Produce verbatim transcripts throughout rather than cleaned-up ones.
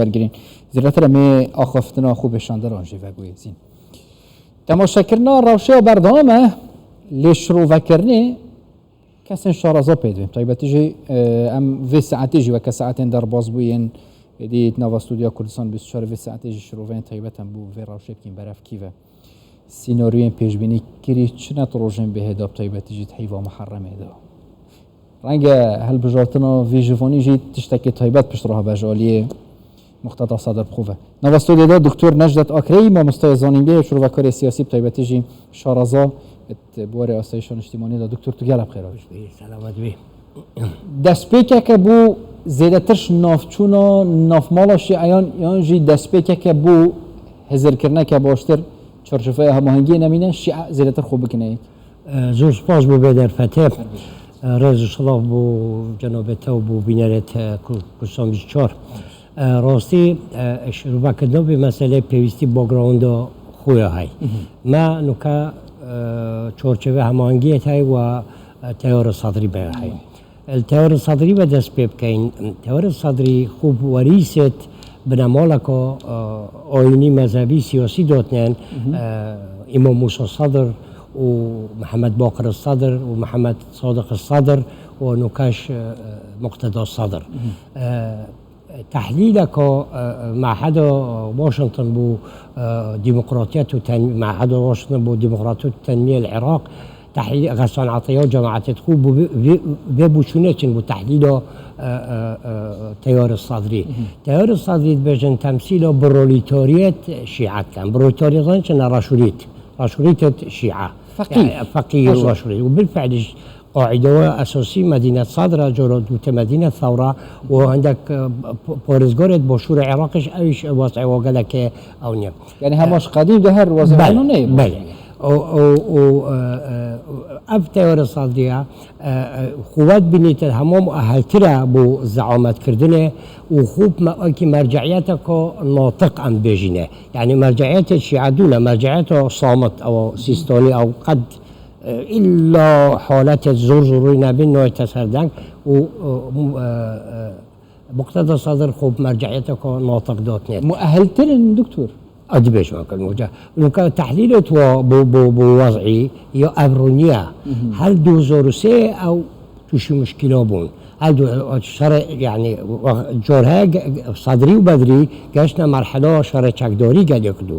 Bergirîn. Zêdetir em ê axaftina xwe pêşanderan jê veguhêzîn. Temaşekirina rewşeya berdewam e, lê şirovekirinê kesên şaraza pê dibên. Taybetî jî, e, em vê saetê jî weke saetên derbasbûyên êdî di nava Stûdyoya Kurdistan bîst û çar vê saetê jî şiroveyên taybet em bo vê rewşê bikîn berev kî ve. Sînaryoyên pêşbînî kirî çi ne di rojên bêhêda bi taybetî jî di heyva Muharremê de. Renge hilbijartina vî jivanî jî tiştekî taybet pişt re habe ji aliyê Muqteda Sedir bi xwe ve. Nava stûdyoyê de Doktor Necdet Akreyî, mamostaya zanîngehê û şirovekarê siyasî bi taybetî jî şaraza di warê asayîşa niştîmanî de. Doktor, tu gelek bi xêr hatî. Hoş bî, selamet bî. Destpêkeke bo zêdetir ji navçûna navmala şîeyan yan jî destpêkeke bo hizirkirineke baştir çarçoveya hemahengiyê nemîne, şîe zêdetir xwe bikine yek. E, zor spas bo vê derfetê. E, rêz û silav bo cenabê te û bo bînerê te, Ku-, Kurdistan bîst û çar. E, rastî, e, şirovekirina vê meseleyê pêwîstî backgrounda xwe ya hey. Me nuke, e, çarçovê hemahengiyê hey we, e, teyara Sedrî me hey. Li teyara Sedrî ve dest pê bikeyin. Teyara Sedrî xwe bi werîsêt binemaleka, e, ayînî, mezhebî, siyasî datnen, e, Îmam Mûsa Sedr û Mihemed Baqir Sedr û Mihemed Sadiq Sedr û nukeş, e, e, Muqteda Sedr. E, Tehlîleka, e, Meheda Washington bo, e, Demokratiyet û Ten-, Meheda Washington bo Demokratiyet û Tenmiyê li Iraq, tehlîl Xesan Etiya û cemaetê xwe bo vê, vê, vê boçûnê çin bo tehlîla, e, e, e, teyara Sadrî. Teyara Sadrî dibêjin temsîla proletariyet şîe dikin. Proletariyet zanî çi ne? Raşûrît. Raşûrît şîe. Feqîr. Yani, feqîr, raşûrît. Û bilfiil Qaîde we esasî Medînet Sadr e, cara dû te Medînet Sewra û hindek, e, p-, parêzgarê di başûrê Iraqê jî ew jî wez'ê wa gelekê ew niye. Yani hema ji qedîm de her wez'ê Belê, wano neyê baş belê. neyê. O, o, o, e, e, ev teyara Sadrî ye, e, e, xwe wek bînîtir hema mueheltir e bo zeametkirinê û xwe me-, wekî merceiyeteke natiq em bêjîne. Yani merceiyetê şîe dû ne, merceiyeta samit, ew Sîstanî, ew qet E, îlla haletê zor zorûyî nebîn, nayête ser deng û, e, e, e, Muqteda Sadr xwe bi merceiyeteke natiq dotnêt. Muehiltir in, doktor? A, dibêjim, Ekel Moca. Nuka tehlîlê tu wa bo, bo, bo wez'î ya ev rûniye. Her du hezar û sê ew tûşî muşkîla bûn. Her du, e, şerê, yani, wex-, cor heye ge-, ge-, Sadrî û Bedrî geştine merhela şerê çekdarî gelê ku dû.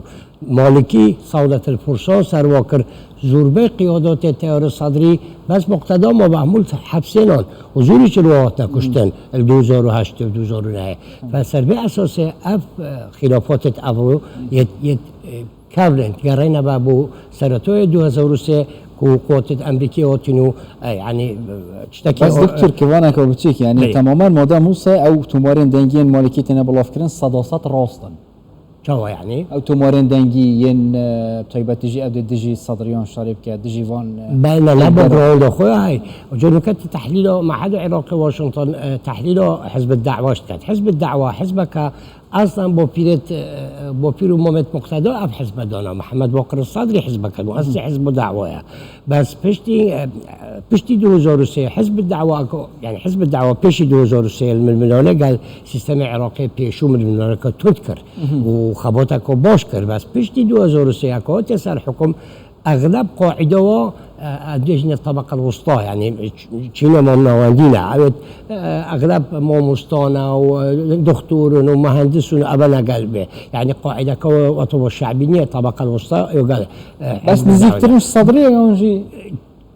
Malikî, Sawletil Fursan serwa kir, zûrbey qiyadatê teyarê Sadrî, bes Muqteda ma Behmûl hepsênan û zûrî çi li wan hatine kuştin, li du hezar û heşt û du hezar û neh. Fe ser vê esasê ev, e, xîlafatêt evro yê, yê, e, kevlin, gereyne be bo seretoyê du hezar û sê ku quwatêt Emerîkî hatîn û, e, yani, e, tiştekî Bes o, e, Doktor, kivaneke biçîk, yani, Bê. temamen madem wisa ew tomarên dengiyên Malikî têne bilavkirin, sedased rast in. Çawa yani? Ew tomarên dengî yên, e, taybetî jî ev dê dijî Sadriyan şerê bike, dijî van, e, Belê, ne, ne, backgrounda xwe hay. Cûnûke tu tehlîla Meheda Iraqê Washington, e, tehlîla Hizb Da'wa diket. Hizb Da'wa hizbeke eslen bo pîrêt, e, bo pîr û mamêt Muqteda ev hizbe dana. Mihemed Baqir Sadrî hizbeke muessisê Hizb Da'wa ye. Bes piştî, e, piştî du hezar û sê Hizb Da'wa ku, yani Hizb Da'wa pêşî du hezar û sê li milmilane gel sîstemê Iraqê pêşû milmilaneke tund kir û xebateke baş kir. Bes piştî du hezar û sê ku hatiye ser hukum, exleb qaîde wa, e, e, dibêjine tebeqel wusta, yani ç-, çîne mamnawendî ne. Evet, e, exleb mamostane û, e, doktor in û muhendis in û eve ne gel be. Yani qaîdeke we, we tebeqel şe'bî niye, tebeqel wusta yo gel, e, Bes Hizb Da'wa. Nizîktirin ji Sadrê yan jî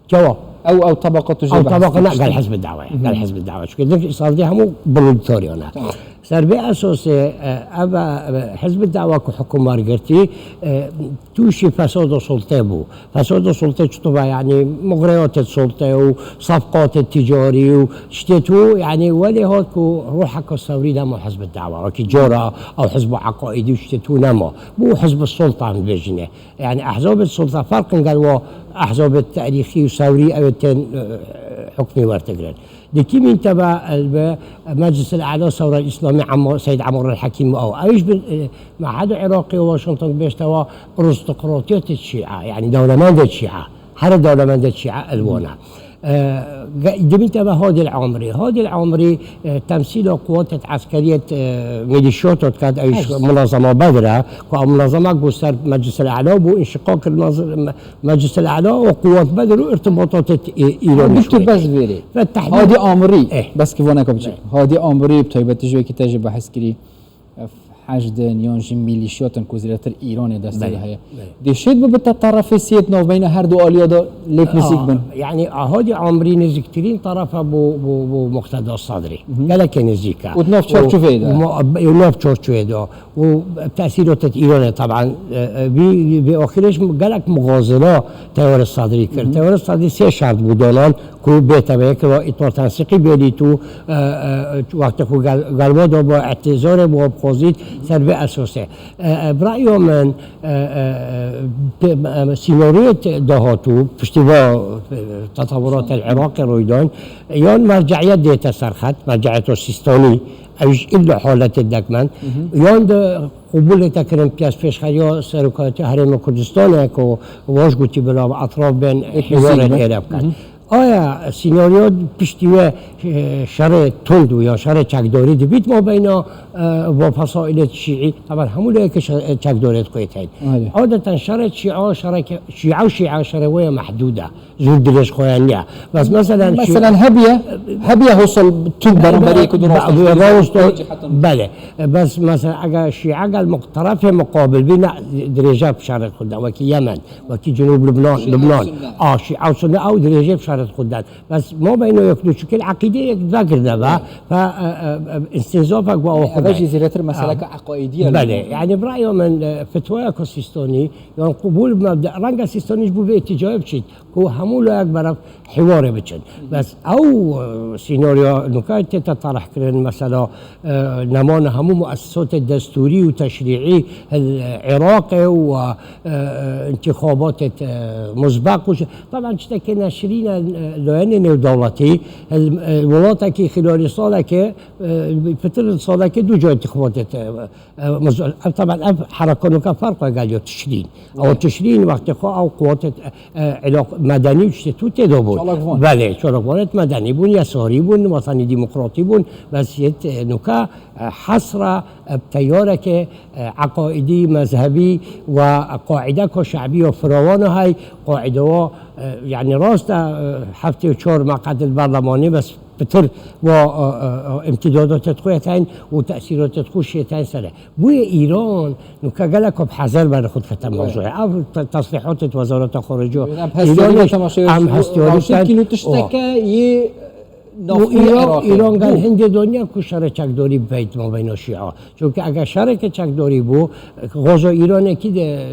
Cewab. Ew, ew tebaqa tu jê Ew tebaqa ne, gel Hizb Da'wa ye. Gel Hizb Da'wa. Çünkü din Sadrî hemû proletaryan e. Tamam. Ser vê esasê, e, ev, e, Hizb Da'wa ku hukum wergirtî, e, tûşî fesada sultê bû. Fesada sultê çito be, yani muxreyatê sultê û safqatê ticarî û tiştê tu, yani welê hat ku ruheke sewrî nema Hizb Da'wa. Wekî cara ew hizb û eqaîdî û tiştê tu nema. Bû hizb sultan bêjine. Yani ehzabê sulta ferq in gel wa ehzabê tarîxî û sewrî ew tên, e, hukmî wertigrin. Di kî mîn tebe el bi Meclis el A'la Sewra Îslamî Emo-, Seyyid Emar el Hekîm ew. Ew jî bi, e, Meheda Iraqê û Washington bêjte wa aristokratiyetê şîe, yani dewlemendê şîe. Here dewlemendê şîe el wana. Dimîte ve Hadî el-Amrî. Hadî el-Amrî, e, temsîla quwatê eskeriyê, e, milîşyata diket, ew jî munazema Bedr e, ku ew munazema ku ser Meclis el-Ela bû, înşiqaq kir Meclis el-Ela û quwat Bedr û irtibatatê, e, Îranê. Diktor, bes vêrê. Ve tehdîd Hadî Amrî, eh, bes ki vaneka biçîk. Hadî Amrî, bi taybetî ji wekî te jî behs kirî. Ev heşdên yan jî milîşyatên ku zêdetir Îranê destê de heye. Belê. Dê şêt bibite terefê sêyê di navbeyna her du aliya de lêk nizîk bin. Yanî Hadî Amrî nizîktirîn terefe bo, bo, bo Muqteda Sadrî. Gelekê nizîk e. Û di nav çarçoveyê de. Û nav çarçoveyê de. Û tesîrotê Îranê teban, e, e, vî, vî axirê jî gelek muxazina Teyarê Sadrî kir. Teyarê Sadrî sê şert bû danan. Ku bê teveyekê wa îtor tensiqî bêlît û, e, e, wextê ku gel-, gelwa da bo îtîzarê bo bixwazît ser vê esosê. E, e, bi ra'ya min, e, e, e, pê-, e, sînoriyê te-, dahatû piştî va, e, tetewuratên Iraqê rûydan, yan merceiyet dête serxet, merceiyeta Sîstanî, ew jî îlla haletê dekmend, yan de qubûlê te kirin piyas pêşxeriya serokatiya Herêma Kurdistanê ku waj gotî bila etraf bên hîwarên êre bikin. Aya senaryo piştî wê, e, şerê tund û ya şerê çekdarî dibît mabeyna, e, va fesaîlê şîî, teban hemû lêyekê şe-, çekdarê dixwêt heyî. Adeten şerê şîa, şereke, şîa û şîa şerê wê ye mehdûd e. Zû dirêj xwe ye niye. Bes meselen şî- Meselen hebiye, hebiye hosal tund beramberî ku Rawsto, belê. Bes mesela eger şîa gel muq-, terefê muqabil bî, ne dirêje bi şerê xwe de, wekî Yemen. Wekî Cinûb Lubnan, Lubnan. A, Şîa û Sunne ew dirêjê bi şerê xwe dan. Bes mabeyna yek du çikil eqîdê yek vekirine ve. Ve, e, e, e, îstînzafek ve awa xwe. Ev jî zêdetir meseleke eqaîdî ye. Belê. Yanî bi raya min, e, fetwaya ku Sîstanî, yan qubûl bi mebde, renge Sîstanî ji bo vê îtîcayê biçît. Ku hemû layek berav hîwarê biçin. Bes ew, e, senaryo nuka tête tarih kirin, mesela, e, nemana hemû muessesatê destûrî û teşrîî, e, Iraqê û, e, e, intixabatê, e, muzbeq û ji-, taban tiştekê neşrîne, e, layenê nêwdewletî, e, e, welatekî xîlalî salekê, e, pitir salekê du ca intixabatê, e, e, muz-, ev taban ev hereka nuka ferq e gel ya tişrîn. Ew tişrîn wextê xwe ew quwatê, e, e, ilaq medenî û tiştê tu tê de bûn. Çalakvan. Belê, çalakvanêt medenî bûn, yesarî bûn, wetanî demokratî bûn, bes yêt, e, nuka, e, hesra, e, teyareke, e, eqaîdî, mezhebî ve qaîdeka şe'bî ya firawana hay, qaîde wa, e, yanî rast e, e, heftê û çar meqedil berlemanî bes pitir wa, e, e, e, îmtîdadatê dixwêt heyn û tesîratê dixwe şêt heyn sere. Bûye Îran, nuka gelek bi hezer berê xwe dikete mewzûyê. Ev te-, tesrîhatê di Wezareta Xarice. Em hestiyarî Îranê ve temaşe em hestiyarî rawşî ken. Kî nu tişteke yê Û navxwe Îran, Iraqê. Îran gel hindê doniya ku şerê çekdarî bibeyt mabeyna Şîa. Çunke eger şereke çekdarî bû, xaza Îranekî de, e,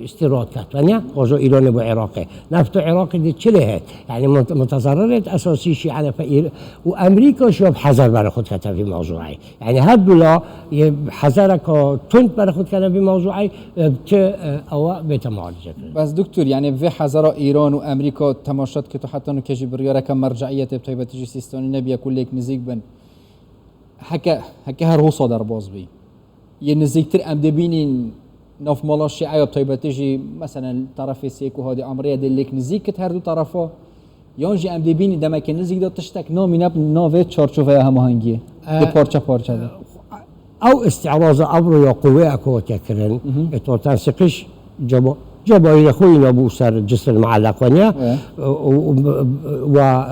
îstîrad ket. Ve ne xaza Îranê bû Iraqê. Neft û Iraqê de çi lê hêt? Yanî mut-, mutezerrerêt esasî Şîa ne fe Îr-, û Amerîka jî bi hezer berê xwe dikete vî mewzûyê. Yanî her du la yê hezareka tund berê xwe dikene vî mewzûyê, e, ti, e, ewa bête mualice kirin. Bes doktor, yanî vê hezara Îran û Amerîka temaşe dike, tu heta nuke jî biryareke merceiyetê bi taybetî jî Sîstanî nebiye ku lêk nizîk bin. Heke, heke her hosa derbas bî. Yê nizîktir em dê bînîn navmala Şîeya bi taybetî jî, meselen, terefê Sêk û Hadî Amriyê dê lêk nizîk kit her du terefa, yan jî em dê bînîn demeke nizîk de tiştek namîne bi navê çarçoveya hemahengiyê. E, Dê parçe parçe be. Ew îstîraza evro ya qûweya ku hatiye kirin, Hı hı. ê tortan siqiş ceba-, cebayîrê xwe îna bû ser cisr muelleq weniya. Evet. Û, û, û, wa,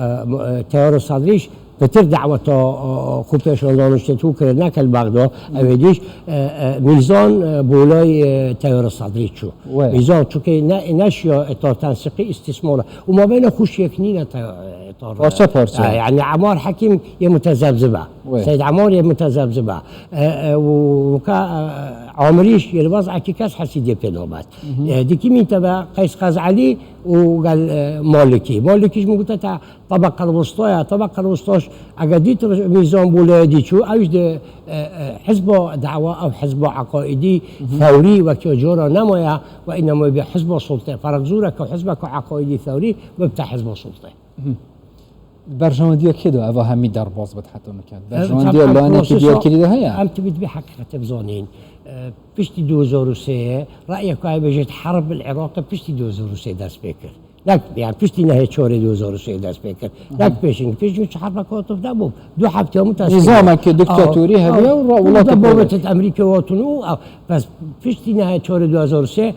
e, teyara Sadrîş Pitir daweta, e, xwe pêşandan û ştê tu kir, neke li Bexda, Hı. ev ê dîş, e, e, Mîzan, e, bolay, e, teyara Sadrî çû. We. Mîzan çuke ne, neşiya, e, tar tensiqî îstîsmar e. Û mabeyna xwe şêk nîne te-, e, tar. Parça parça. E, yani Emar Hekîm yê mutezebzibe. We. Seyd Emar yê mutezebzibe. E, e, û, û ka, e, Amirîş yê li baz ekî kes hesîdê pê nobet. Hı hı. E, dikî mîn te be Qeys Qez Elî û gel, e, Malikî. Malikî ji min gote te Tebeqel Wistaya, Tebeqel Wistaş, eger dît Mîzan Bolê dî çû, ew ji di, e, e, hizba dawa, ew hizba eqaîdî, Hı hı. fewrî, wekî cora nemaye, ve înema bi hizba sultê. Ferq zûreke hizbeke eqaîdî fewrî, bibte hizba sultê. Hı. Berjewendiya kê de eva hemî derbas bit heta nuke? E, Berjewendiya taban layenekî prosesa diyarkirî de heye? Em tibî dibî heqîqetê bizanîn. E, piştî du hezar û sê, reyek ku bêjit herb li Iraqê piştî du hezar û sê dest pê kir. Nek, yani piştî nehê çorê du hezar û sê dest pê kir. Nek pêşîn, pêşîn çi herba Kotof de bû. Du hefte hemû teslim. Nîzamekî diktatorî hebiye û ra-, welatê Dewletê Amerîkê hatun û bes piştî nehê çorê du hezar û sê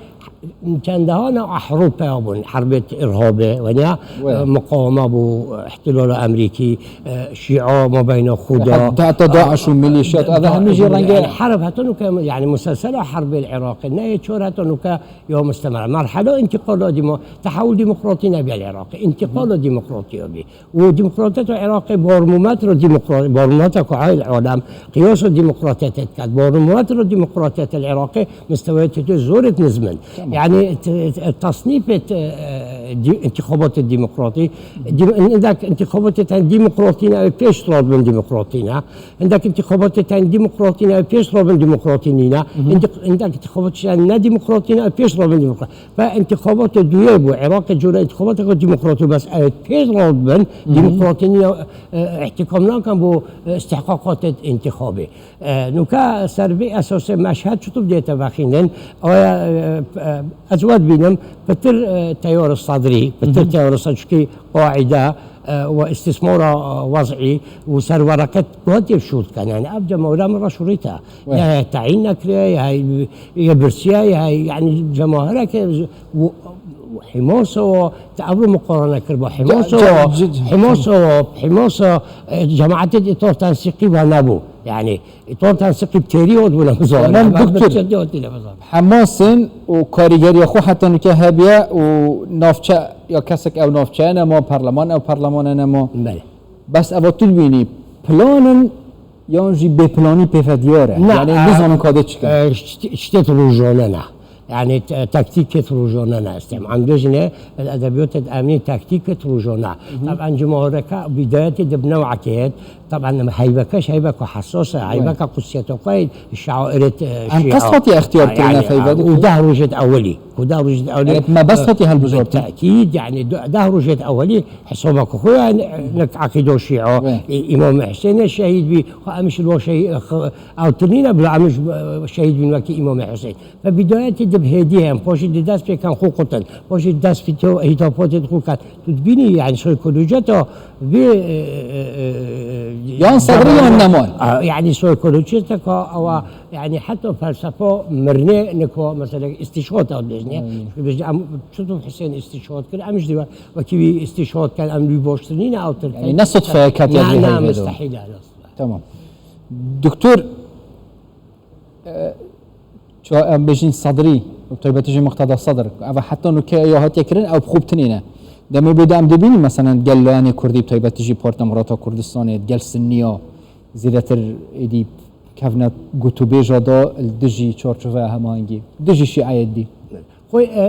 çendehana ehrû peya bûn. Herbê îrhabê, wenya, e, muqawema bû, ihtilala Amerîkî, e, Şîa mabeyna xwe de. Heta, heta DAIŞ û milîşyat, ev hemî jî renge. Yani herb heta nuke, yani muselsela herbê Iraqê, nehê çor heta nuke ya mustemera. Merhela intîqala demo-, tehewul demokratî nebiye li Iraqê. Întîqala demokratî ya bî. Û demokratiyeta Iraqê barmometra demokra-, barmometra ku hayl alem qiyasa demokratiyete diket. Barmometra demokratiyete li Iraqê mustewayê tê zorê nizmin. Yani t-, t-, tasnîfê t-, e, di-, întîxabatê demokratî, di-, hindek întîxabatê ten demokratî ne, ew pêş radibin demokratî ne. Hindek întîxabatê ten demokratî ne, ew pêş radibin demokratî nîne. Hindek, hindek întîxabatê ten ne demokratî ne, ew pêş radibin demokratî. Ve întîxabatê duyê bû. Iraqê cure întîxabateke demokratî bes ew pêş radibin, demokratî nîne, e, îhtîkam nakin bo, e, istihqaqatê întîxabî. E, nuka ser vê esasê meşhed çitû dête vexînin? Aya, e, e, ez wet bînim, pitir, e, teyar Sadrî, pitir teyar Sadrî, çikî qaîde, e, û îstismara, e, wez'î û ser wereqet gotiye şûr dikin. Yani ev cemawer min re şûrîte. Ya, ya teyîn nekiriye, ya, ya birsiye, ya, yani cemawireke û, û Himasa wa te ev muqarene kir bo Himasa wa, Himasa wa, Himasa, e, cemaetê îtar tensîqî ve nebû. Yani îtar tensîqî têrî ot bûne bizane. Tamam, doktor. Hemasin û karîgeriya xwe heta nuke hebiye û navçe ya kesek ew navçeye nema, perleman ew perlemane nema. Belê. Bes eva tu dibînî, plan in yan jî bêplanî pê ve diyar e? Na, yani e, nizanim ka dê çi kin. E, şt-, ştêt rojane ne. Yani te-, taktîkêt rojane ne. Em bêjine, edebiyatê de em nê taktîkêt rojane. Taban cemawereke bidayetê de bi newekê hêt. Taban heyveke, heyveke hesas e, heyveke qudsiyeta xwe, şairêt, e, em qes hatiye extiyar kirine heyve. Û deh rojêt ewelî. Ku deh rojêt ewelî. Evet, me bes hatiye helbijartin. Bi tekîd, yani du-, deh rojêt ewelî hesaba ku xwe, yani, nek eqîda şîa, e, Îmam Huseyne şehîd bî, xwe em ji lo şehî-, xwe, ew tirîne bila em ji, e, şehîd bîn wekî Îmam Huseyne. Ve bidayetî di hêdî hem, paşî di dest pêkan xwe qutin, paşî dest fîto-, hîtafotê xwe kat. Tu dibînî, yani, soykolojiyeta vê, e, e, e, e, yan Sadrî yan Neman. A, yani, soykolojiyeta ka ewa, yani, heta felsefa mirnê niko, mesela, istişhad ew dibêjne. Çünkü bêjne, em, çutur Huseyne istişhad kir, em ji diwa wekî wî istişhad ken, em wî boştir nîne ew tir. Yani, ne sudfeye ketiye vê heyvê de. Mustehîl e, nasıl? Tamam. Doktor, e, ça em bêjin Sadrî, bi taybetî jî Muqteda Sadr, ev heta nuke ya hatiye kirin, ew bi xwe bi tinê ne. Demê bê de em dibînin, meselen, gel layanê Kurdî, bi taybetî jî Partiya Demokrata Kurdistanê, gel Sinniya, zêdetir êdî kevne gotûbêja da li dijî çarçoveya hemahengî, dijî Şîeyê dî. Xwe, e, e,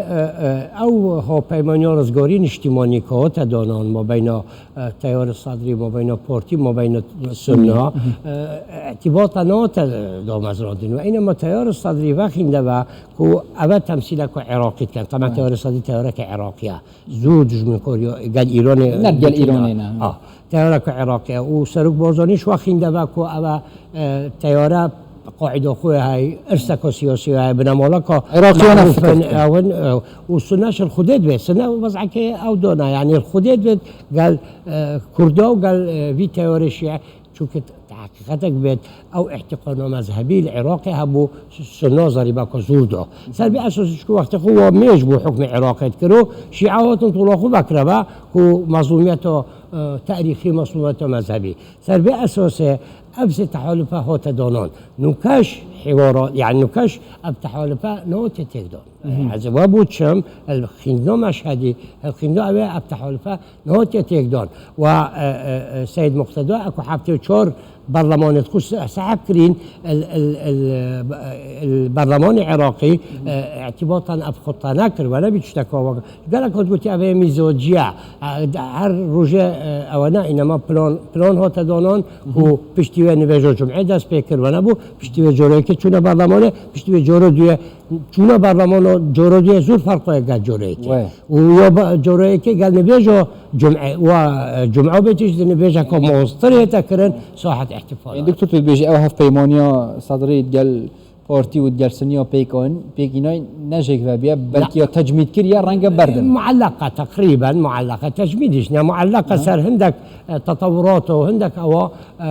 e, ew hawpeymaniya rizgarî niştîmanî ke hate danan mabeyna, e, teyara Sadrî, mabeyna partî, mabeyna Sunna, e, îtîbata nehate damezrandin. Ve îne me teyara Sadrî vexîn de ve ku eve temsîleke Iraqî dikin. Taban teyara Sadrî teyareke Iraqî ye. Zû dijminkariya gel Îranê. Ne gel Îranê ne. Ah, teyareke Iraqî ye. Û Serok Barzanî ji vexîn de ve ku eve, e, teyare qaîda xwe hey, irseka siyasî hey, binemaleka Iraqiyane fikir dikin. Ew in, e, û Sunne ji Xwedê divê. Sunne wezekê ew dana, yani Xwedê divê gel, e, Kurda û gel, e, vî teyarê Şîe. Çünkü te-, heqîqetek bêt, ew îhtîqana mezhebî li Iraqê hebû, Sunna zerîbeka zûr da. Ser vê esasî çku wextê xwe wa mêj bû hukmê Iraqê dikir û Şîe hatin tola xwe vekireve ku mezlûmiyeta, e, tarîxî, mezlûmiyeta mezhebî. Ser vê esasê ev sê tehalufe hate danan. Nûkeş hêwara, yani nûkeş ev tehalufe nehate têkdan. Ez we bû çim, el xîndna meşhedî, el xîndna ew ê ev tehalufe nehate têkdan. Wa, e, e, e, Seyid Muqteda, e, ku heftê û çar berlemanê xwe se-, seheb kirîn, el, el, el, el berlemanê Iraqî, e, îtîbatan ev xwe tane kir, we nebî tişteka wek. Gelek hat gotî ev ê mîzociye. E, de-, her roje, e, ewe ne, înema plan, plan hate danan ku piştî wê nivêja cumê dest pê kir, we nebû, piştî wê coreyekê çûne berlemanê, piştî wê cora duye çûne berlemana cora duye zûr ferq ye gel coreyekê. Û ya ba-, coreyekê gel nivêja cumê, wa, e, cumê bê tişt di nivêjeka mostir hête kirin, sahet îhtîfal. Doktor, tu dibêjî ew hevpeymaniya Sadrî gel partî û digersiniya pêkan-, pêkînayî ne jêk vebiye, belkî ya tecmîd kiriye, renge berdin. Muellaqa, teqrîben muellaqa, tecmîd jî ne, muellaqa ser hindek, e, tetewurat û hindek ewa, e,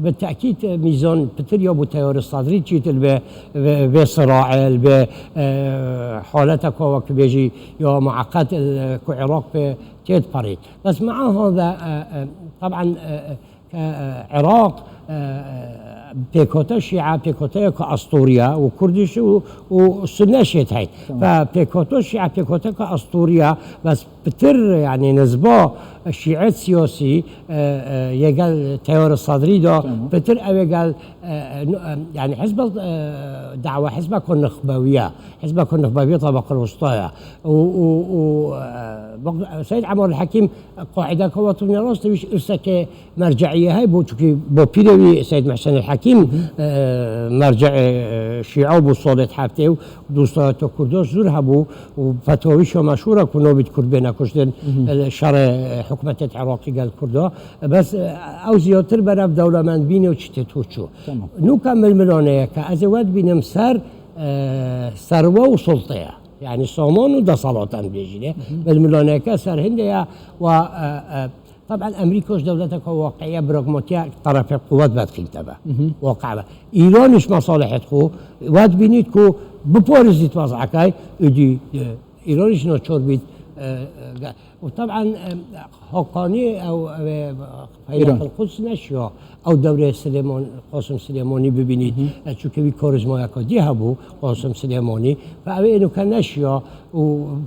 bi tekîd, e, mîzan pitir ya bo teyarê sedrî çît li vê, vê, vê siraê, li vê, e, haleta ku wek bêjî ya mueqqet, e, ku Iraq pê têt perît. Bes mea hada, e, e, taban, e, e, Ke, e, Iraq, e, e, pêkate Şîa, pêkateyeke Astoriya û Kurdiş û, û Sunne şêt heyt. Tamam. Ve pêkato Şîa, pêkateke Astoriya, bes pitir, yani nizba şîet siyasî, e, e, yê gel teyarê sedrî de, Tamam. pitir ew ê gel, e, e, nu-, e, yani hizbe, e, dawa hizbeke nixbewiya, hizbeke nixbewiya tabaqil wustaya. Û, û, û, e, bak, Seyyid Emar el Hekîm qaîdeke wetûniya rast wîş irseke merceiyê hey bû, çunkî bo pîrê wî Seyyid Muhsen el Hekîm, e, merceê, e, Şîa bû, salêt heftê û dostayeta Kurda zûr hebû û fetwa wî şo meşhûr e ku nabît Kurd bêne kuştin, e, şerê, e, hikûmetê Iraqî gel Kurda. Bes, e, ew ziyadtir berev dewlemendbînê û çitê to çû. Tamam. Nûka milmilaneyeke ez ê wet bînim ser, e, serwe û sulteye. Yani saman û deselat em bêjî ne. Milmilaneke ser hindê ya wa, e, e, taban Amerîka ji dewleteke waqiya, pragmatiya, terefê quwet vedixîn tebe. Waqe be. Îran ji mesalihêt xwe wet bînît ku biparêzît wez'ekay, û dî, e, Îran ji naçar bît, e, e, ge-, û taban, e, Haqqanî ew, ew, e, Îran. Feyleqil Quds neşiya. Ew dewrê Silêman-, Qasim Silêmanî bibînî, e, çunke wî karîzmayeke dî hebû, Qasim Silêmanî, ve ew ê nuke neşiya û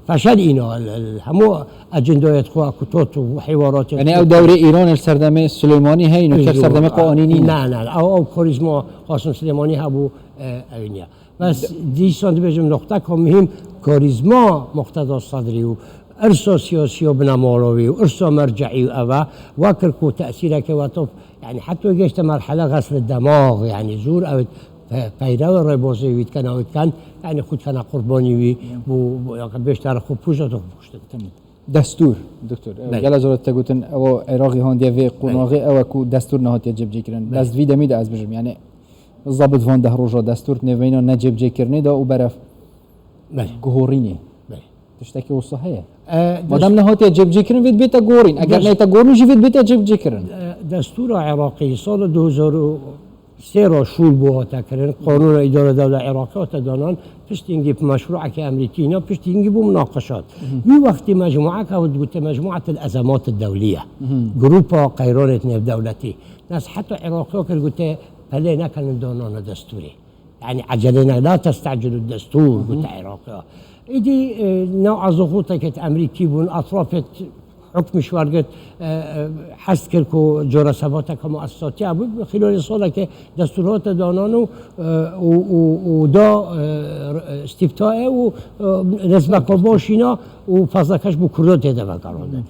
feşel îna li, li hemû ecindayet xwe ku tot û hêwaratên Yani ew dewrê Îran li serdemê Silêmanî heyî, nuke li serdemê Qaanî nîne. Ne, ne, ew, ew karîzma Qasim Silêmanî hebû, e, ew nîye. Bes dîsan dibêjim noqteka muhîm karîzma Muqteda Sedrî û irsa siyasî û binemala wî û irsa merceî û ev e, we kir ku tesîreke wetof, yani heta gêşte merhele xesli demax, yani zûr ew pe-, peyrewê rêbazê wî dikin, ew dikin, yani xwe dikene qurbanî wî, bû, bû, ya bêşter xwe pûj û xwe kuştin. Tamam. Destûr, doktor. Belê. Gela zor te gotin, ew Iraqî handiye vê qonaxê, ew e ku destûr nehatiye cebcêkirin. Belê. Ez di vî demî de ez bijim, yani, Zabit van deh roja destûr di nêveyna necêbcêkirinê de û berev Belê. guhorînê. Belê. Tiştekî wisa heye? E, Madem dest- nehatiye cêbicêkirin, vê dibête guhorîn. Eger dest- neyte guhorîn jî vê dibête cêbicêkirin. E, destûra Iraqî sala du hezar û sê re şûl bû hate kirin. Qanûna îdara dewla Iraqî hate danan. Piştî hingî bi meşrûekê Amerîkî îna, piştî hingî bû munaqeşat. Wî wextî mecmueke ew digote Mecmuetil Ezemat Dewliye. Grupa qeyranêt nêvdewletî. Nas heta Iraqî kir, gote pelê nekenin danana destûrê. Yani ecelê ne, la testecilû destûr, gote Iraqî. Îdî, e, nav azoxoteke Amerîkî bûn, etrafê hukmî ji wer girt, e, e, hez kir ku cora sebateke muesisatî hebû, bi xîlalê saleke destûr hate danan û, e, û, û, û da, e, îstîftayê û, e, nizmeke baş îna û fazleke ji bo Kurdan tê de vegerandin.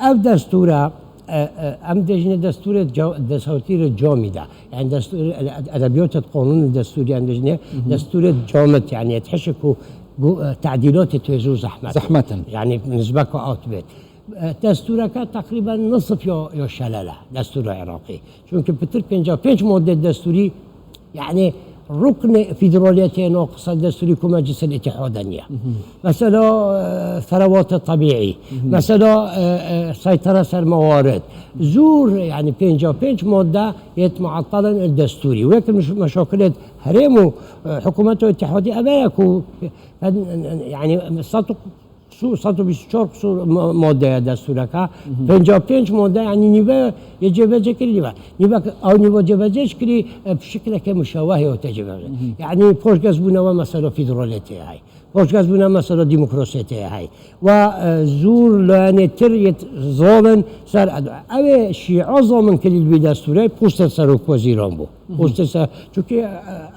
Ev destûra, e, e, em dêjine destûrê ca-, desawtîrê camî de. Yani destûr, e, edebiyatê qanûnê destûrî em dêjine, destûrê camit, yani yet hişi ku, ku, e, tedîlatê tu zû zehmet. Zehmet in. Yani nizbeka at bêt. E, destûreke teqrîben nisif ya, ya şelel e, destûra Iraqî. Çunki pitir pênca pênc madde destûrî Yani ruknê federaliyetê naqisa destûrî ku Meclisil Îtîhadê niye. Mesela, e, serewatê tebîî. Mesela, e, e, seytera ser mewarid. Zûr, yani pênca pênc madde yêt muettel in li destûrî. Wek meş-, meşakilêt herêm û, e, hikûmeta Îtîhadî ev e ku, e, yani sed û Qisûr, sed û bîst û çar qisûr ma-, madde ye destûreke. Pênca pênc madde, yani nîve yê cêbecê kirî nîve. Nîve, ew nîve cêbecê jî kirî, e, bi şikleke muşewehê hate cêbecê. Yani paşgez bûne we mesela federaliyetê hey. Paşgez bûne mesela demokrasiyetê hey. We, e, zûr layenê tir yê zalin ser edo. Ew ê şîa zamin kirî li vî destûrê poster serok wezîran bû. Poster ser, çünkü, e,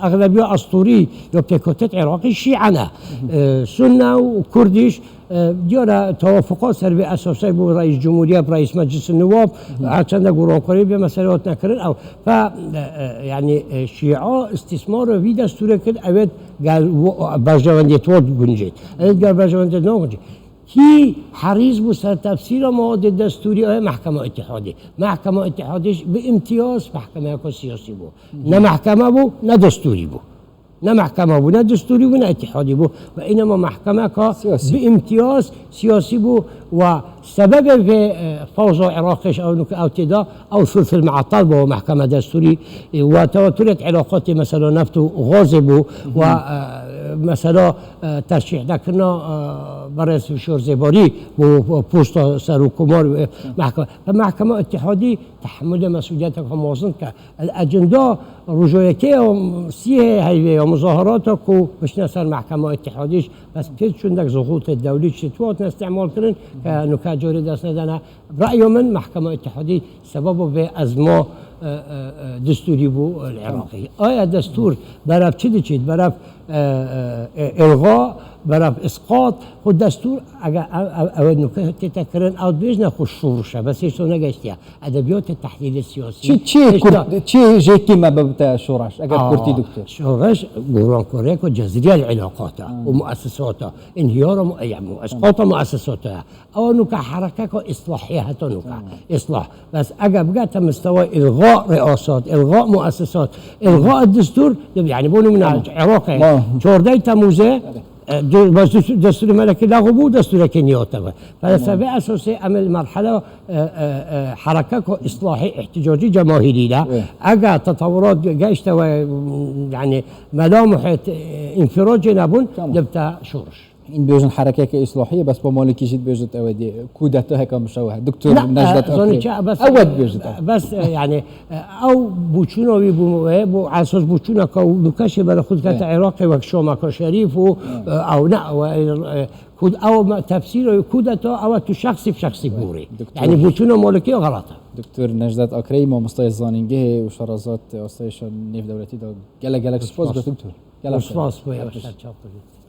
exlebiya Asturî ya pêkotêt Iraqî şîa ne. E, Sunne û Kurdiş, e, diyara tewafuqa ser vê esasê bû reis cumhuriye, reis meclis nûwab, her çende gorankarî vê meselê hat nekirin. Ew, fe, e, e, yani, e, şîa istismar vî destûrê kir, evet, gel, wo-, berjewendiyê tu guncêt. Evet, gel berjewendiyê tu guncêt. Kî herîz bû ser tefsîra mewade destûrî, ew mehkema Îtîhadê. Mehkema Îtîhadê jî bi îmtiyaz mehkemeyeke siyasî bû. Ne mehkeme bû, ne destûrî bû. Ne mehkema bû, ne destûrî bû, ne îtîhadî bû. Ve înema mehkemeka Siyasî. Bi îmtiyaz siyasî bû. Ve sebebê vê, e, fewza Iraqê ji ew nuke ew tê de, ew sulsul me'tal bû mehkeme destûrî. E, ve tewaturêt îlaqatê mesela neft û gazê bû. Ve, e, mesela, e, terşîh dekirina, e, berêz Hişyar Zêbarî bû posta serokkomar, e, mehkeme. Ve mehkema îtîhadî tehemulê mesûliyeteke mezin dike. Ecenda roja yekê ya sîhê heyvê ya muzaharata ku bişne ser mehkema îtîhadî jî, bes pê çûndek zuxûtê dewlî çi tu hatine îstîmal kirin ke nuke carê dest nedene. Reya min mehkema îtîhadî sebeba vê ezma, e, e, e, destûrî bû li Iraqê. Aya destûr berev çi diçît? Berev, e, e, e, îlga, berev îsqat. Xwe destûr, ege ev, ev, ew nuke tête kirin, ew dibêjne xwe şorişe, bes hêşta negeştiye. Edebiyatê tehlîlê siyasî. Çi, çi Hêşta Kurd, çi jêkî me bibite şoreş, eger Aa, Kurtî doktor? Şoreş gorankariyeke cezrî ya îlaqata û muessesata, înhiyara mu-, ya mu-, esqata muessesata ya. Ew nuke herekeka îslahî heta nuke. Tamam. Îslah. Bes eger bigete mistewa îlga reasat, îlga muessesat, îlga destûr, yani bo nimûne Tamam. Iraqê, Ma- çordeh Temmûzê, Evet. E, du-, bes destû-, destûrê melekî lexw bû, destûrekî nî hate ve. Felsefê esasê em li merhela, e, e, e, herekeka îslahî, îhtîcacî, cemahîrî de. Evet. Eger tetewurat ge-, geşte we, m, yani melamuhêt, e, înfiracê nebûn, Tamam. dibte şoreş. În bêjin herekeke îslahî, bes bo Malikî jî dibêjit ew ê dê kudeta heka mişewih. Doktor Ne, Necdet e, zanî Akre. çi, bes, Ew ê dibêjit ew. bes, e, yani, e, ew bûçûna wî bû, e, bû esas bûçûna ka û nuke şê bere xwe dikete Evet. Iraqê wek Şameka Şerîf û, Evet. e, ew ne, ew, e, e, Ku ew me tefsîra kudeta ew tu şexsî bi şexsî borî. Doktor Yani bûçûna Malikî xelat e. Doktor Necdet Akrey, mamostayê zanîngehê û şerezat astayîşa nêvdewletî de gelek gelek spas Spas. Doktor. Gelek Spas bû, Gelek yavaş spas. ser çap bû.